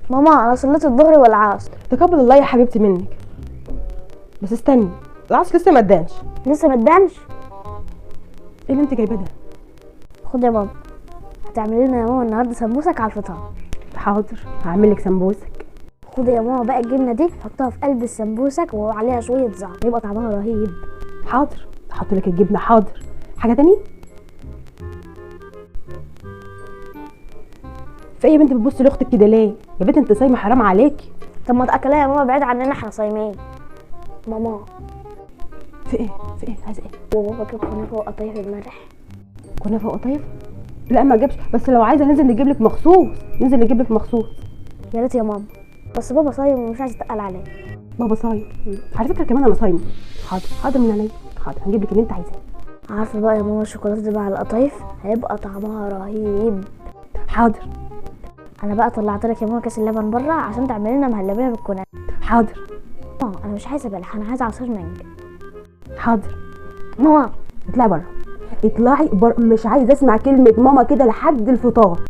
ماما انا صليت الظهر والعصر. تقبل الله يا حبيبتي منك، بس استني العصر لسه ما ادانش. لسه ما ادانش؟ ايه اللي انت جايباه ده؟ خد يا ماما، هتعملي لنا يا ماما النهارده سمبوسك على الفطار. حاضر هعمل لك سمبوسك. خد يا ماما بقى الجبنة دي حطها في قلب السمبوسك وعليها شوية زعتر، يبقى طعمها رهيب. حاضر هحط لك الجبنة. حاضر. حاجة تاني؟ في ايه يا بنت بتبصي لاختك كده ليه؟ يا بنت انت صايمه حرام عليكي. طب ما تاكلها يا ماما بعيد عننا احنا صايمين. ماما في ايه؟ في ايه؟ عايزه ايه؟ وبابا جاب كنافه وقطايف امبارح. كنافه وقطايف؟ لا ما جابش، بس لو عايزه ننزل نجيب لك مخصوص، ننزل نجيب لك مخصوص. يا ريت يا ماما، بس بابا صايم ومش عايز يتقل عليه. بابا صايم؟ على فكرة كمان انا صايمه. حاضر حاضر من عينيا، حاضر هنجيب لك اللي انت عايزاه. عارفه بقى يا ماما الشوكولاتة دي مع القطايف هيبقى طعمها رهيب. حاضر. انا بقى طلعت لك يا ماما كاس اللبن بره عشان تعملي لنا مهلبية بالكنافه. حاضر. ماما انا مش عايزه بلح، انا عايزه عصير مانجا. حاضر. ماما اطلعي بره، اطلعي بره، مش عايزه اسمع كلمة ماما كده لحد الفطار.